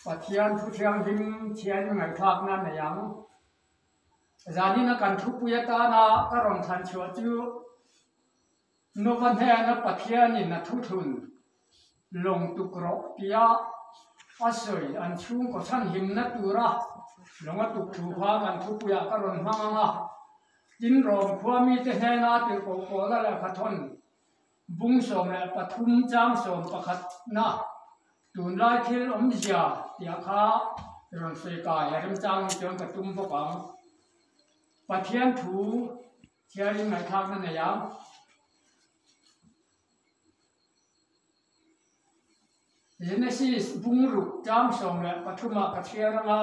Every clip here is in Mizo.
Pathian thu thianghlim thian ngaihthlakna nei ang. Zanina kan thupui atana ka rawn thlan chhuah chu Nova hnena Pathianin a thuthlun lawng tuk rawh tia a sawi an chhungkaw chhanhimna tura lawng a tuk thu kha kan thupuiah ka rawn hmang ang a. Tin, Rom khua mite hnena tirhkoh pawla lehkhathawn Bung 13 chang 11 na tunlai thil awmzia tih kha rawn sawi kai a remchang ni chuan ka tum bawk ang. Pathian thu chhiarin ngaihthlakna nei ang. Genesis bung ruk chang 13 ah ka chhiar anga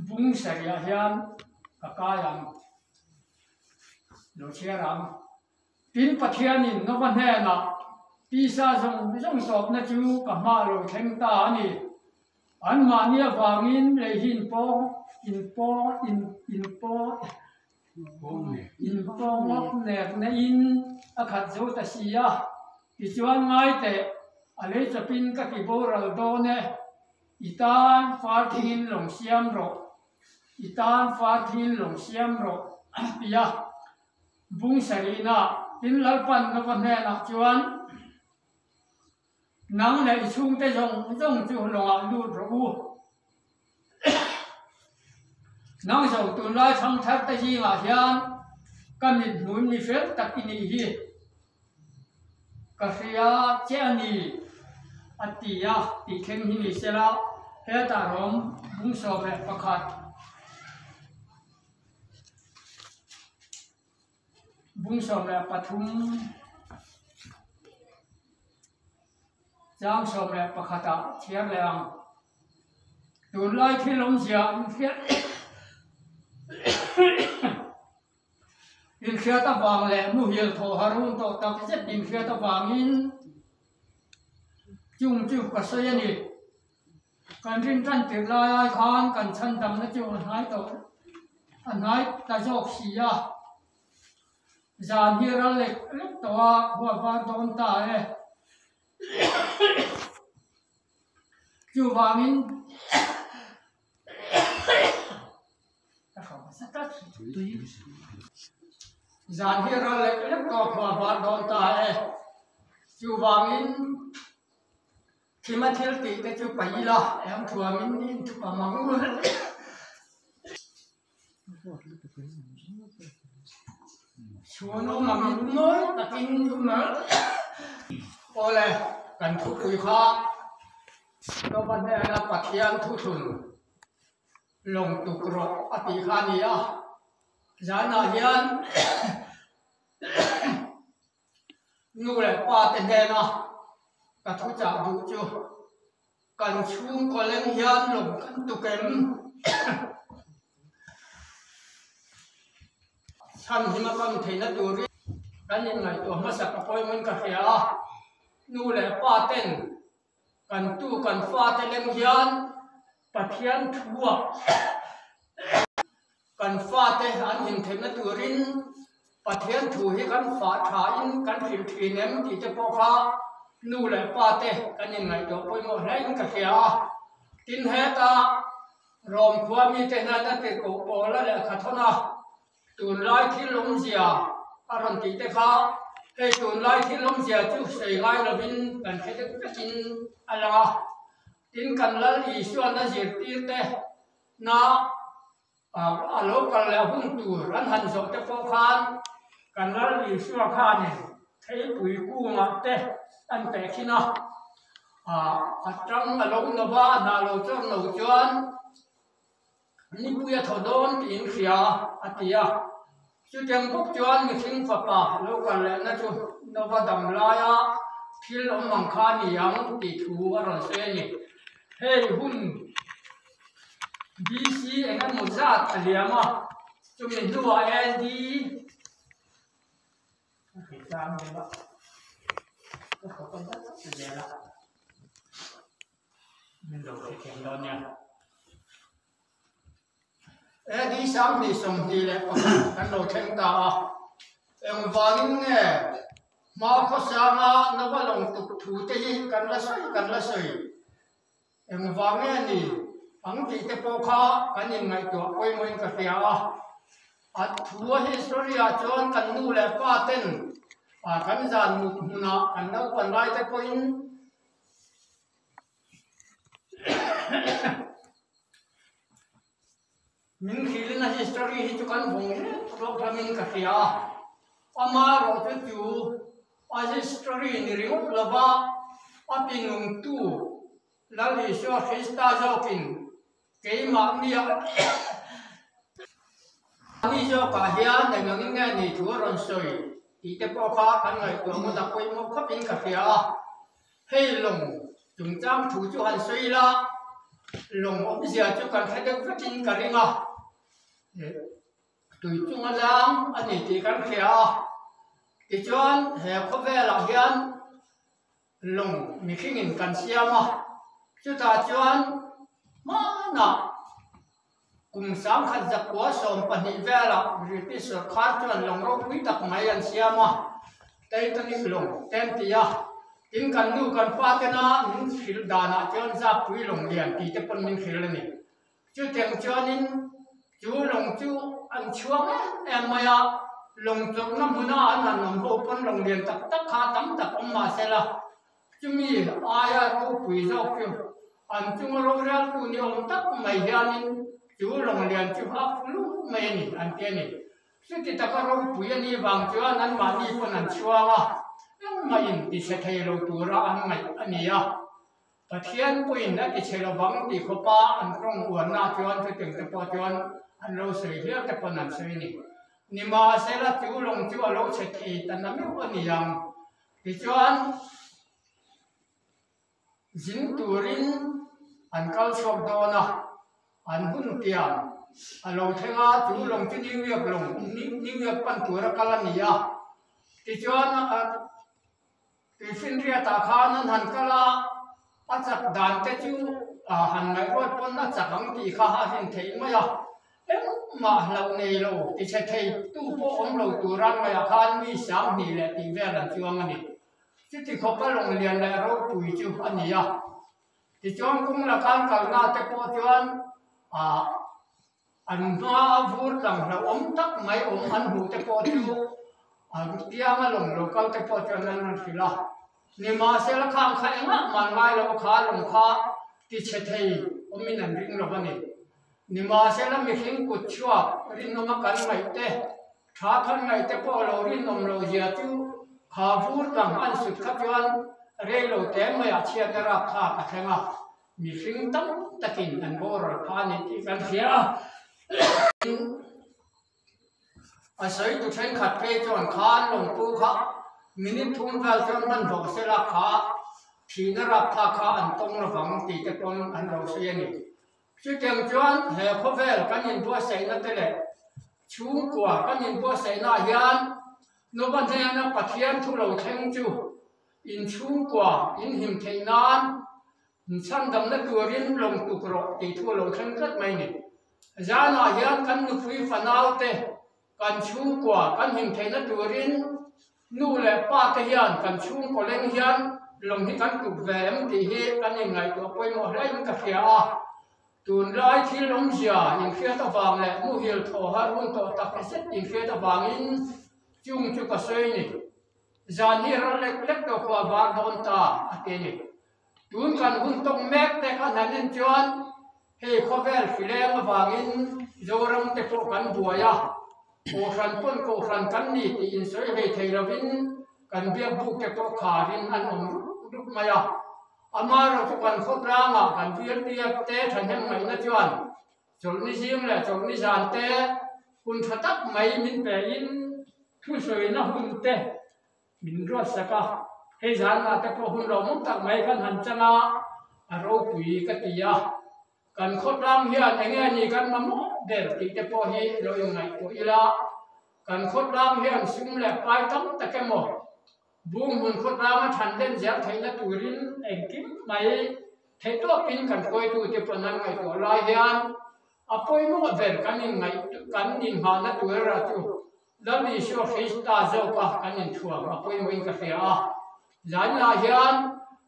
bung sarih ah hian ka kai ang. Lo chhiar ang. Tin, Pathianin Nova hnenah, Tisa zawng zawng tawpna chu ka hmah lo thleng ta a ni. Anmahni avangin lei hi inpawng, inpawng, in, inpawng, inpawng ngawt nekna in a khat zo ta si a. Tichuan, ngai teh, a lei chawpin ka ti boral dawn e. I tan far thingin lawng siam rawh, i tan far thingin lawng siam rawh, a ti a. Bung sarihna tin Lalpan Nova hnenah chuan, Nang leh i chhungte zawng zawng chu lawngah lut rawh u. Nang zo tunlai thangthar te zingah hian ka mithmul mi fel tak i nih hi ka hria che a ni, a ti a, tih thleng hi ni sela, hetah rawng bung 11. Bung 13 chang 11 ah chhiar leh ang. Tunlai thil awmzia inhriat avang leh muhil thaw har hun tawh tak zet inhriat avangin chung chu ka sawi a ni. Kan rin tan tirh lai ai khan kan chhan damna chu a hnai tawh a hnai ta zawk si a, zan hi ral lek lek tawh a, khua var dawn ta e. Chuvangin zan hi ral lek lek tawh a, khua var dawn ta e. Chuvangin. Thima thil tih te chu paih ila eng thuamin in thuam ang u. Chhun awm angin mawi takin um ang. Awle, kan thupui kha Nova hnena Pathian thuthlun lawng tuk rawh a tih kha a ni a. Zanah hian Nu leh pa te hnena ka thu chah duh chu kan chhungkaw leng hian lawm kan tuk em? Chhan him a kam theihna turin kan inngaihtuah hmasak a pawimawhin ka hria a, nu leh pa ten kan tu kan fate leng hian Pathian thuah Kan fate an intheihna turin Pathian thu hi kan fah thain kan hrilh thin em tih te pawh kha nu leh pa te kan inngaihtuah pawimawh hle in ka hria a. Tin heta Rom khua mite hian a tirhkoh Paula lehkha thawn a, tunlai thil awmzia a rawn tih te kha hei tunlai thil awmzia chu sawi ngai lovin kan hre deuh vekin a lang a. Tin kan Lal Isuan a zirtir te na A lo kal leh hun tur an han zawh te pawh khan kan Lal Isua khanin theipui kungah te an peh thin a, a tang a lo no va, hnah lo chawr lo chuan nipui a thaw dawn tiin hria a ti a. Chutiang bawk chuan mihring fapa lo kal lehna chu Nova dam laia thil awm ang kha a ni ang tih thu a rawn sawi a ni. Hei hun BC eng emaw zat a liam a, chumi hnuah AD AD 2021 kan lo thleng ta a, engvangin nge hma khawsanga Nova lawng tuk thu te hi kan la sawi kan la sawi. Engvang nge ni ang tih te pawh kha kan inngaihtuah pawimawhin ka hria a. A thu a history ah chuan kan nu leh pa ten kan zan mut hmunah kan naupan lai te pawhin Min hrilhin a history hi chu kan vawng hlek hlawk hlamin ka hria a, amaherawhchu chu a history ni ringawt lova a tinungtu Lal Isua Krista zawkin keimahnia ni zawkah hian eng angin nge ni thu a rawn sawi tih te pawh kha kan ngaihtuah ngawt a pawimawh khawpin ka hria a. Hei lawng chungchang thu chu han sawi ila, lawng awmzia chu kan hre deuh vekin ka ring a, tui chunga lang a ni tih kan hria a, tichuan he khawvelah hian lawng mihringin kan siam a, chutah chuan hmanah kum sangkhat zakua 12 velah British sorkar chuan lawng ropui tak mai an siam a, Titanic lawng te an ti a, tin kan nu kan pa tena min hrilh danah chuan Zappui lawng lian tih te pawn min hrilh a ni. Chutiang chuanin chu lawng chu an chhuang em em mai a, lawng chawlhna hmuna an han awm ho pawn lawng lian tak tak kha tam tak awm mahsela Chumi aia ropui zawk chu an chunga roreltu ni awm tak mai hianin chu lawng lian chu a phu mai a ni an ti a ni. Chuti taka ropui a nih vang chuan anmahni pawn an chhuang a, engmahin tichhe thei lo tura an ngaih a ni a. Pathian pawhin a tichhe lovang tih khawpa an tawng uarna chuan chutiang te pawh chuan an lo sawi hial te pawn an sawi a ni. Nimahsela chu lawng chu a lo chhe thei ta na meuh a ni ang. Tichuan, zin turin an kal chhuak dawn a, an hun tiam a lo thleng a, chu lawng chu New York lawng, New York pan tura kal a ni a. Tichuan, tuifinriatah khan an han kal a, a chak dan te chu han ngaihruat pawn a chak ang tih kha a rin theih mai a. Engmah hlauh nei lo, tichhe thei tu pawh awm lo tura ngaiah khan mi 2000 leh tih vel an chuang a ni. Chuti khawpa lawng lian leh ropui chu a ni a. Tichuan kawng laka an kalna te pawh chuan ah an hma a vur tlang hlauhawm tak mai awm an hmuh te pawh chu an tianga lawng lo kal te pawh chuan an rawn hrilh a. Nimahsela khang kha engah mah ngai lo kha lawng kha tichhe thei awmin an ring lo a ni. Nimahsela mihring kut chhuak rinawma kan ngaih te, tha kan ngaih te pawh lo rinawm lo zia chu kha vur tlang an sut kha chuan rei lo te maiah chhiatna rapthlak a thleng a, mihring tam takin an boral pha a ni tih kan hria a. A sawi tu thenkhat phei chuan khan lawngpu kha minute thum vel chuan hmanhmawh sela kha thihna rapthlak kha an tawng lovang tih te pawn an lo sawi a ni. Chutiang chuan he khawvel kan inbuatsaihna te leh chhungkua kan inbuatsaihnaah hian nupa hnena Pathian thu lo thleng chu inchhungkua inhim theih nan inchhandamna turin lawng tuk rawh tih thu a lo thleng tlat mai a ni. Zanah hian kan nupui fanaute kan chhungkua kan him theihna turin Nu leh pa te hian kan chhungkaw leng hian lawng hi kan tuk ve em tih hi kan inngaihtuah pawimawh hle in ka hria a. Tunlai thil awmzia inhriat avang leh muhil thaw har hun tawh tak zet inhriat avangin chung chu ka sawi ni. Zan hi ral lek lek tawh khua var dawn ta a ti a ni. Tun kan hun tawk mek te khan han en chuan hei khawvel hrileng avangin Zoram te pawh kan buai a, Kohhran pawn Kohhran kan ni tih insawi hlei thei lovin kan biak buk te pawh kharin an awm rup rup mai a. Amaherawhchu kan khawtlangah kan bialbiak te thahnem ngaihna chuan chawlhni zing leh chawlhni zan te hun tha tak mai min pein thusawina hun te Min ruat sak a, hei zanah te pawh hun lawmawm tak mai kan han chang a, a ropui ka ti a. Kan khawtlang hian eng nge ni kan mamawh ber tih te pawh hi lo inngaihtuah ila, kan khawtlang hian sum leh pai tam tak emaw bunghmun khawtlanga than len zel theihna turin engkim mai theihtawpin kan hruaitute pawn an ngaihtuah lai hian a pawimawh ber kan inngaih kan inhmahna tur erawh chu Lal Isua Krista zawka kan inthuam a pawimawhin ka hria a. Zanah hian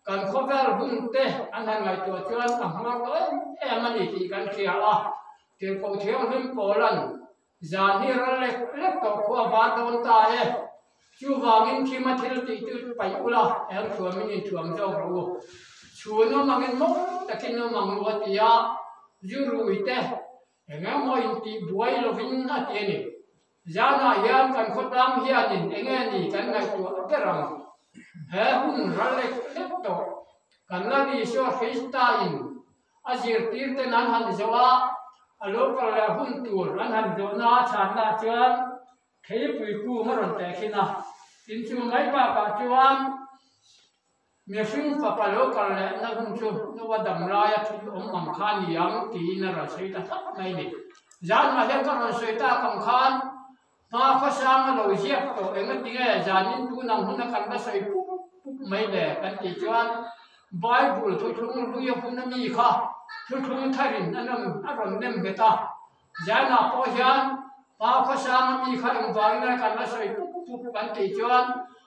Kan khawvel hun te an han ngaihtuah chuan a hmar tawh em em a ni tih kan hria a, Tirhkoh Thianghlim Pawla'n zan hi ral lek lek tawh khua var dawn ta e. Chuvangin thima thil tih chu paih ula, eng thuamin inthuam zawk rawh u. Chhun awm angin mawi takin awm ang u a ti a, zu rui te eng emaw intih buai lovin a ti a ni. Zanah hian kan khawtlang hianin eng nge ni kan ngaihtuah ber ang? He hun ral lek lek tawh kan Lal Isua Krista-in a zirtirten an han zawh a, a lo kal leh hun tur an han zawhna a chhanna chuan theipui kung a rawn tehkhin a. Inchung mai bakah chuan Mihring fapa lo kal lehna hun chu Noa dam laia thil awm ang kha a ni ang tiin a rawn sawi ta thlap mai a ni. Zanah hian ka rawn sawi tak ang khan hma khawsang a lo ziak tawh engatinge zanin tun ang huna kan la sawi pup pup mai le kan tih chuan Bible thuthlung hlui a hun ami kha thuthlung tharin a rawn nem nghet a. Zanah pawh hian Pa khawsang ami kha engvangin a kan la sawi pup pup kan tih chuan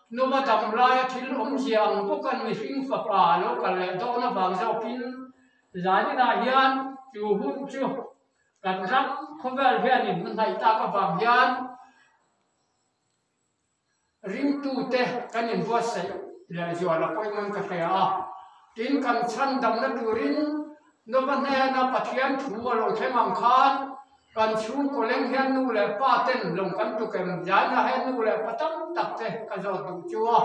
Nova dam laia thil awmzia ang bawkan mihring fapa a lo kal leh dawn avang zawkin zaninah hian chu hun chu kan ram khawvel hianin a hnaih tak avang hian Ringtute kan inbuatsaih leh zual a pawimawhin ka hria a, tin kan chhandamna turin Nova hnena Pathian thu a lo thleng ang khan kan chhungkaw leng hian nu leh pa ten lawng kan tukem Ziana hian nu leh pa tam tak te ka zawt duh chu a,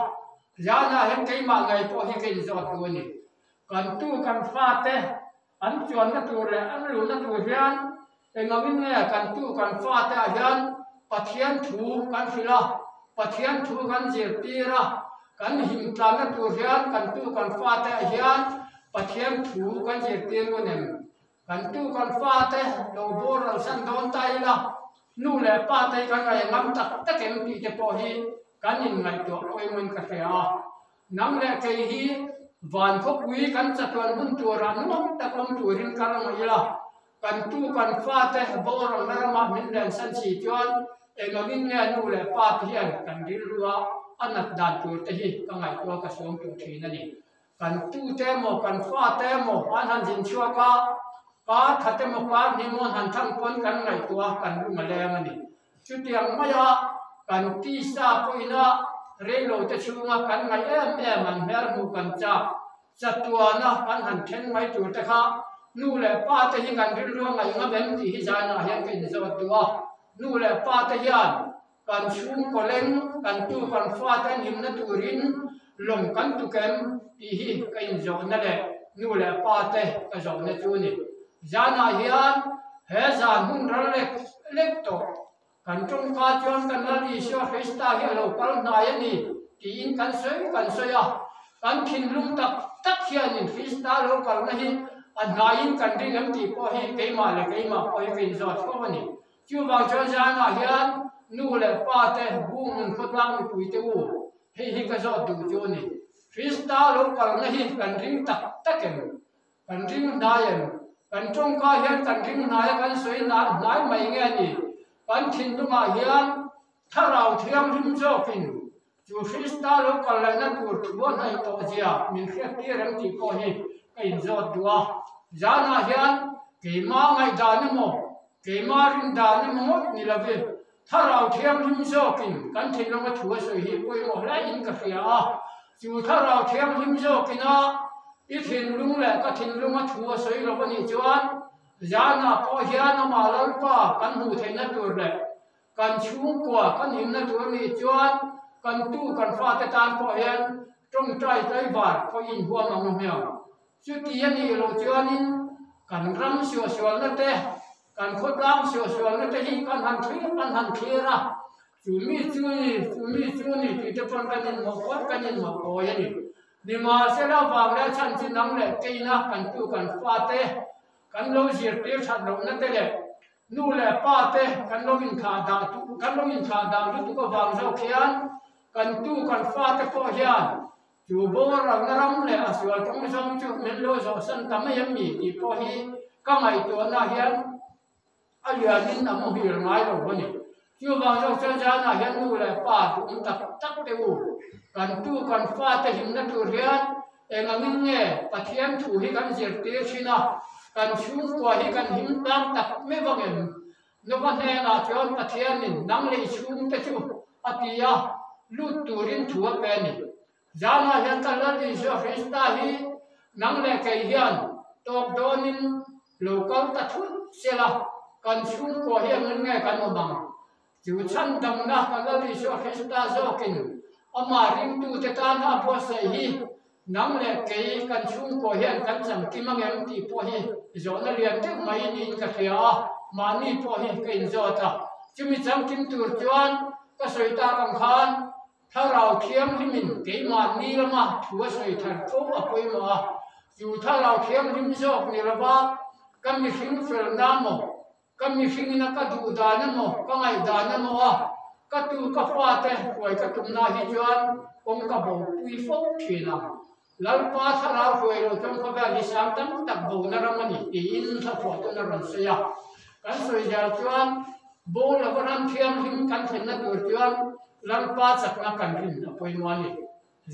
Ziana hian keimah ngei pawh hi ka inzawt duh a ni. Kan tu kan fate An chuanna tur leh an luhna tur hian engangin nge kan tu kan fate ah hian Pathian thu kan hrilh a, Pathian thu kan zirtir a, kan himtlanna tur hian kan tu kan fate ah hian Pathian thu kan zirtir ngun em? Kan tu kan fate lo boral san dawn ta ila nu leh pa te hi kan ngaih ngam tak tak em tih te pawh hi kan inngaihtuah pawimawhin ka hria a. Nang leh kei hi van khawpui kan chatuan hun turah nuam tak awm turin ka ram ila, kan tu kan fate boral ramah min lensan si chuan engangin nge nu leh pa te hian kan rilrua a nat dan tur te hi ka ngaihtuah ka suam tur thin a ni. Kan tute emaw kan fate emaw an han zin chhuak a, kar khat emaw kar hnih emaw an han thang pawn kan ngaihtuah kan lung a leng a ni. Chutiang maia kan tisa pawhina reilote chhunga kan ngaih em em an hmel hmuh kan chak chatuana kan han then mai tur te kha nu leh pa te hi kan rilru a ngaih ngam em tih hi zanah hian ka inzawt duh a. Nu leh pa te hian kan chhungkaw leng kan tu kan fate an himna turin lawng kan tuk em tih hi ka inzawhna leh nu leh pa te ka zawhna chu a ni. Zanah hian he zan hun ral lek lek tawh kan tawngka chuan kan Lal Isua Krista hi a lo kal hnai a ni tiin kan sawi kan sawi a. Kan thinlung tak tak hianin Krista lo kalna hi a hnaiin kan ring em tih pawh hi keimah leh keimah pawh hi ka inzawt fo a ni. Chuvang chuan zanah hian nu leh pa te, Bunghmun khawtlang mipui te u, hei hi ka zawt duh chu a ni. Krista lo kalna hi kan ring tak tak em? Kan ring hnai em? Kan tawngka hian kan ring hnai a kan sawi hnai mai nge ni? Kan thinlungah hian Thlarau Thianghlim zawkin chu Krista lo kal lehna tur thu a hnaih tawh zia min hriattir em tih pawh hi ka inzawt duh a. Zanah hian keimah ngaihdan emaw, keimah rindan emaw ngawt ni lovin Thlarau Thianghlim zawkin kan thinlunga thu a sawi hi pawimawh hle in ka hria a. Chu Thlarau Thianghlim zawkina i thinlung leh ka thinlunga thu a sawi lo a nih chuan zanah pawh hian amah Lalpa kan hmuh theihna tur leh kan chhungkua kan himna tur a nih chuan kan tu kan fate tan pawh hian tawngtai tlaivar pawh inhuam ang u hmiang. Chuti a nih loh chuanin kan ram suahsualna te, kan khawtlang suahsualna te hi kan han thlir kan han thlir a, chu mi chu ni, chu mi chu ni tih te pawn kan inmawh pawn kan inmawh kawi a ni. Nimahsela vang leh chhan chu nang leh keina kan tu kan fate kan lo zirtir that lohna te leh nu leh pa te kan lo inthlah dah kan lo inthlah dah lutuk avang zawk hian kan tu kan fate pawh hian Chu boralna ram leh a sual kawng zawng chu min lo zawhsan ta mai em ni tih pawh hi ka ngaihtuahna hian a lianin a muhil ngai lo a ni. Chuvang zawk chuan zanah hian nu leh pa duhawm tak tak te u, kan tu kan fate himna tur hian Eng angin nge Pathian thu hi kan zirtir thin a, kan chhungkua hi kan him tlang tak meuh ang em? Nova hnenah chuan Pathianin nang lei chhungte chu a ti a, lut turin thu a pe a ni. Zanah hian ka Lal Isua Krista hi nang leh kei hian tawk dawnin lo kal ta thut sela, kan chhungkua hi engin nge kan awm ang? Chu chhandamna ka Lal Isua Krista zawkin amah ringtute tana a buatsaih hi nang leh kei kan chhungkua hian kan changkim ang em tih pawh hi zawhna lian deuh mai niin ka hria a, mahni pawh hi ka inzawt a. Chumi changkim tur chuan ka sawi tak ang khan Thlarau Thianghlimin keimahni lama thu a sawi thar fo a pawimawh a, chu Thlarau Thianghlim zawk ni lova ka mihring felna maw, ka mihringina ka duh dan emaw, ka ngaih dan emaw a ka tu ka fate hruai ka tumna hi chuan kawng ka bopui fo thin ang. Lalpa Thlarau hruai lo chuan khawvel hi sang tam tak bona ram a ni tiin thlaphuah tun a rawn sawi a. Kan sawi zel chuan bo lova ram thianghlim kan thlenna tur chuan Lalpa chakna kan rin a pawimawh a ni.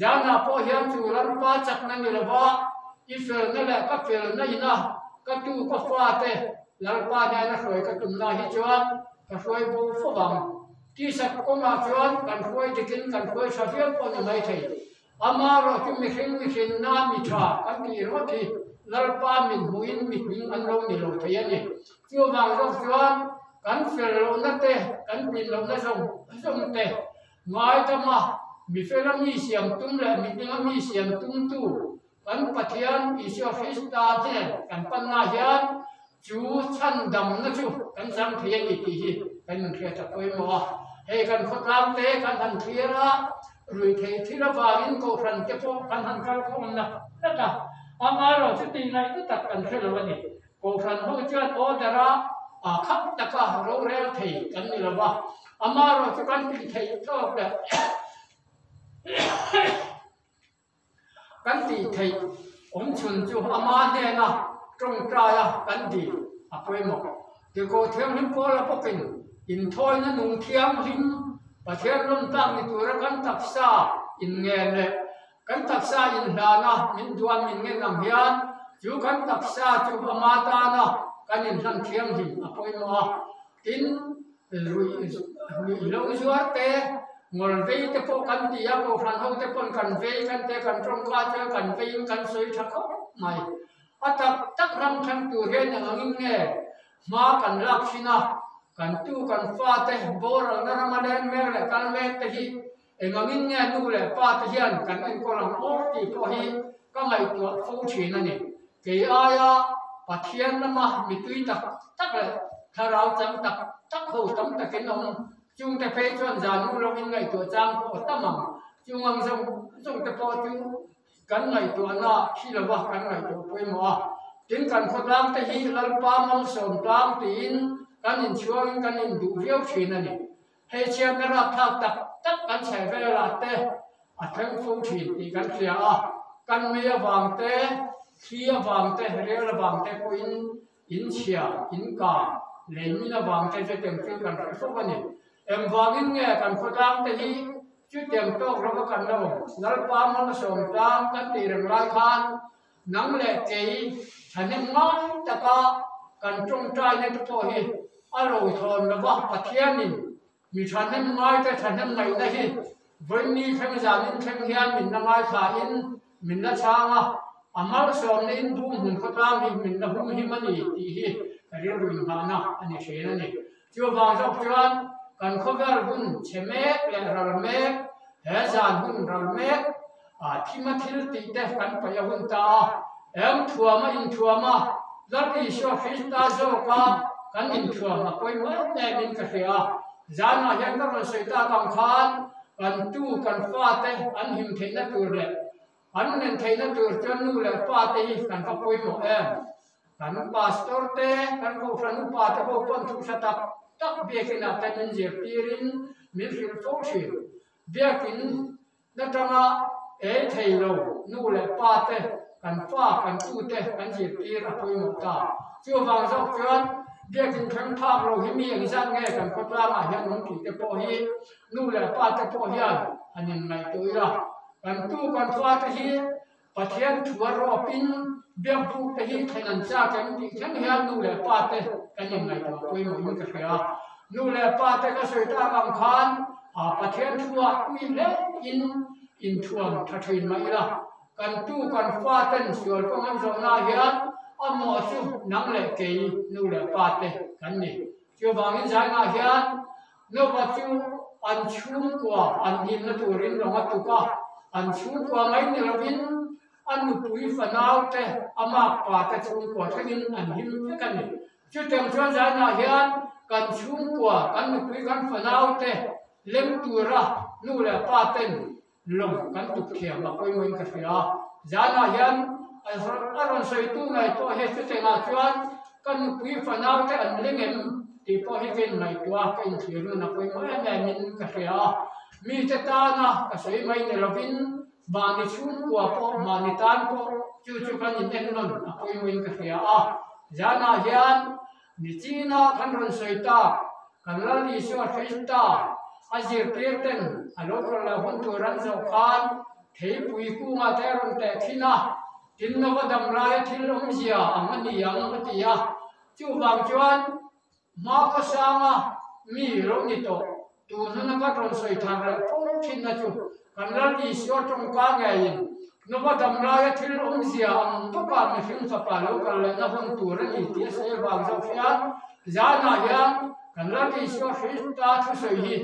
Zanah pawh hian chu Lalpa chakna ni lova i felna leh ka felna ina ka tu ka fate Lalpa nena hruai ka tumna hi chuan ka hruai bo fo vang. Tisa kawngah chuan kan hruai dikin kan hruai tha viau pawh ni maithei. Amaherawh chu mihring mihrinna mi tha kan tih ringawt hi Lalpa min hmuhin mi hming an lo ni lo thei a ni. Chuvang zawk chuan kan fel lohna te, kan pin lohna zawng zawng te ngaidama mi fela mi siam tum leh mi hminga mi siam tumtu kan Pathian Isua Krista hnen kan panna hian Chu chhandamna chu kan chang thei a ni tih hi kan inhriat a pawimawh a. Hei kan khawtlang te kan han thlir a, ruihtheih thil avangin kohhran te pawh kan han kal khawm nak nak a, amaherawh chu tih ngaihna tak kan hre lo a ni. Kohhran ho chuan order a aa khap taka rorel thei kan ni lo va, amaherawh chu kan tih theih tawk leh Kan tih theih awmchhun chu ama hnena tawngtaia kan dil a pawimawh. Tirhkoh Thianghlim Paula bawkin inthawina nung thianghlim Pathian lawmtlak ni tura kan taksa inngen leh kan taksa inhlana min duan min ngen ang hian chu kan taksa chu ama tana kan inhlan thianghlim a pawimawh a. Tin, ruih lo zuar te, ngawl vei te pawh kan ti a, kohhran ho te pawn kan vei kan te kan tawngka chuan kan veiin kan sawi tha khawp mai. A tak tak ram thleng tur hian eng angin nge hma kan lak thin a, kan tu kan fa te boralna rama leng mek leh kal mek te hi eng angin nge nu leh pa te hian kan enkawl ang aw tih pawh hi ka ngaihtuah fo thin a ni. Kei aia Pathian lama mitui tak tak leh thlarau chang tak tak ho tam takin awm. Chungte phei chuan zan mu lovin ngaihtuah chang pawh a tam ang. Chung ang zawng zawngte pawh chu kan ngaihtuahna thi lova kan ngaihtuah pawimawh a. Tin kan khawtlangte hi Lalpa malsawm tlang tiin kan inchhuangin kan induh viau thin a ni. Hei chhiatna rapthlak tak tak kan chheh velah te a thleng fo thin tih kan hria a, kan mei avang te, thli avang te, rel avang te pawhin in chhia, in kang, lei min avang te chutiang chu kan hre fo a ni. Engvangin nge kan khawtlang te hi chutiang tawk lova kan lo awm? Lalpa malsawm tlang kan tih reng lai khan Nang leh kei thahnem ngai taka kan tawngtaina te pawh hi a lo thawn lova, Pathianin mi thahnem ngaite thahnem ngaihna hi vawiin thleng zanin thleng hian min la ngaithlain min la chhang a, a malsawmna in bum hmun khawtlang hi min la humhim a ni tih hi ka rilru inghahna a ni thin a ni. Chuvang zawk chuan kan khawvel hun chhe mek leh ral mek, he zan hun ral mek, a thima thil tih te kan paih a hun ta a, eng thuam a inthuam a, Lal Isua Krista zawka kan inthuam a pawimawh em em in ka hria a. Zanah hian ka rawn sawi tak ang khan kan tu kan fate an him theihna tur leh an nen theihna tur chuan nu leh pa te hi kan va pawimawh em. Kan pastor te, kan kohhran upa te ho pawn thu hla tak tak biakinah te min zirtirin min hrilh fo thin. Biakin natanga ei thei lo nu leh pa te, kan fa, kan tu te kan zirtir a pawimawh ta. Chuvang zawk chuan biakin thleng phak lo hi mi engzat nge kan khawtlangah hian awm tih te pawh hi nu leh pa te pawh hian han inngaihtuah ila. Kan tu kan fa te hi. Pathian thua rawpin biakbuk te hi thlen an chak em tih thleng hian nu leh pa te kan inngaihtuah pawimawhin ka hria. Nu leh pa te ka sawi tak ang khan Pathian thua tui hle in inthuam tha thin mah ila, kan tu kan fa ten sual kawng an zawhna hian a mawh chu nang leh kei nu leh pa te kan ni. Chuvangin zainah hian Nova chu an chhungkua an himna turin lawng a tuk a, an chhungkua mai ni lovin a nupui fanaute a makpa te chhungkua thlengin an him vek a ni. Chutiang chuan zainah hian kan chhungkua, kan nupui kan fanaute lem tura nu leh pa ten lawng kan tuk thiam a pawimawhin ka hria a, zanah hian a rawn sawitu ngaihtuah hi chutengah chuan ka nupui fanaute an leng em tih pawh hi ka inngaihtuah a, ka inthlir nun a pawimawh em em in ka hria a, mite tana ka sawi mai ni lovin mahni chhungkua pawh mahni tan pawh chu chu kan in ennawn a pawimawhin ka hria a, zanah hian Nichina kan rawn sawi tak, kan Lal Isua Krista a zirtir ten a lo kal loh hun tur an zawh khan theipui kungah te a rawn teh thin a, tin Nova dam laia thil awmzia ang a ni ang a ti a. Chuvang chuan hma khawsanga mi lo ni tawh Tun huna ka rawn sawi thar leh fo thinna chu kan Lal Isua tawngka ngeiin Nova dam laia thil awmzia ang bawka mihring fapa lo kal lehna hun tur a ni tih a sawi avang zawk hian zanah hian kan Lal Isua Krista thusawi hi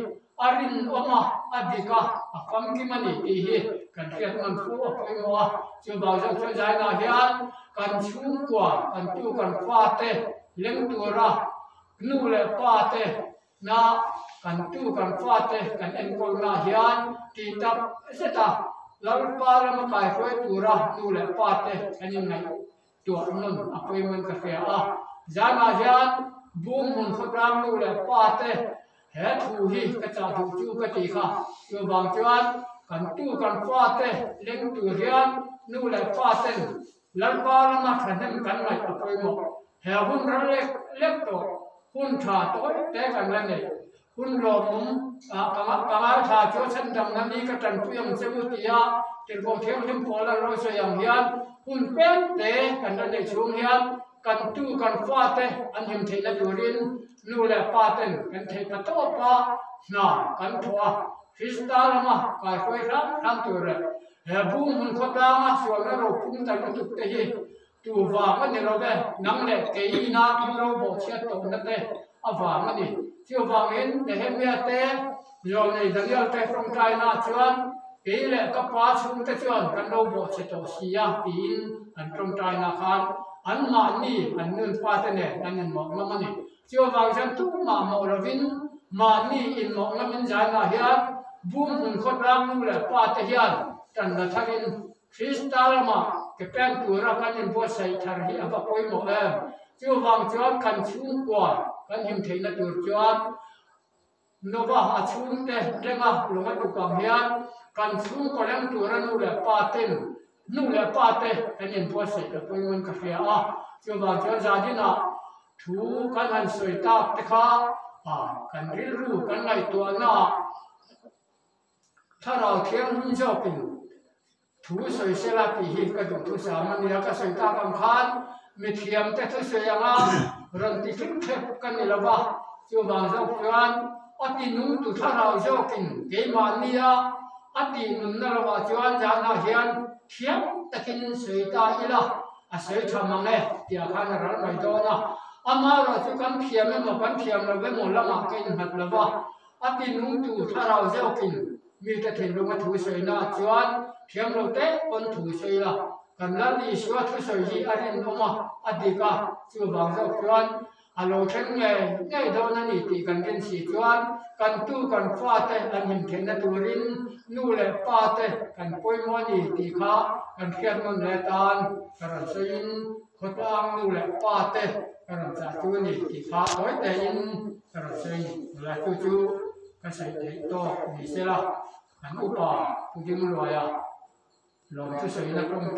a rinawm a, a dik a, a famkim a ni tih hi kan hriat hman fo a pawimawh a. Chuvang zawk chuan zanah hian kan chhungkua, kan tu kan fate leng tura nu leh pate Na kan tu kan fate kan enkawlna hian tih tak zet a, Lalpa lama kaihruai tura nu leh pate kan inngaihtuah nawn a pawimawhin ka hria a. Zanah hian bung hmun khawtlang nu leh pate he thu hi ka chah duh chu ka ti kha. Chuvang chuan kan tu kan fate leng tur hian nu leh paten Lalpa lama thahnem kan ngaih a pawimawh. He hun ral lek lek tawh, hun tha tawi te kan la nei. Hun lawmawm ah ka ka ngaithla chu a chhan damna ni ka tanpui ang che u tia Tirhkoh Thianghlim pawl an rawn sawi ang hian hun peng te kan la neih chhung hian kan tu kan fate an him theihna turin nu leh pa ten kan theih pa tawp a hna kan thawh a, Krista lama kaihruai hram hram tur leh He bung hmun khawtlanga sualna ropum ta lutuk te hi tu vang a ni lo ve, nang leh kei ina kan ro bawhchhiat tawhna te a vang a ni. Chuvangin Nehemia te, Zawlnei Daniel te tawngtaina chuan kei leh ka pa chhungte chuan kan ro bawhchhe tawh si a tiin an tawngtaina khan anmahni an nunpa te nen an inmawh ngam a ni. Chuvang chuan tumah mawh lovin mahni inmawh ngamin zainah hian bum hmun khawtlang nu leh pa te hian tan la tharin Krista lamah ke pen tura kan inbuatsaih thar hi a va pawimawh em. Chuvang chuan kan chhungkua kan him theihna tur chuan Nova a chhungte lenga lung a tuk ang hian kan chhungkaw leng tura nu leh pa ten nu leh pa te kan inbuatsaih a pawimawhin ka hria a. Chuvang chuan Zadinah thu kan han sawi tak te kha kan rilru kan ngaihtuahnaah thlarau thianghlim zawkin Thu sawi sela tih hi ka duh thusam a nia, ka sawi tak ang khan mithiam te thusawi anga rawn ti hlim thlep ka ni lo va, chuvang zawk chuan a ti nung tu thlarau zawkin keimahnia a tih nunna lovah chuan zanah hian thiam takin sawi ta ila a sawi tha mang e tih ah khan a ral mai dawn a, amaherawh chu kan thiam emaw kan thiam lo emaw lamah ka innghat lo va, a ti nung tu thlarau zawkin Mite thinlunga thu sawina chuan thiam lo te pawn thu sawi la, kan Lal Isua thusawi hi a rinawm a, a dik a, chuvang zawk chuan a lo thleng ngei ngei dawn a ni tih kan rin si chuan kan tu kan fate an him theihna turin nu leh pa te kan pawimawh a ni tih kha kan hriat nawn leh tan ka rawn sawiin khawtlang nu leh pa te ka rawn chah chu a ni tih kha tawi tein ka rawn sawi a ni. Tunlai chu chu. Ka sawi theih tawk ni se la, kan upa Pu Dingluaia lawm chu sawina tawng.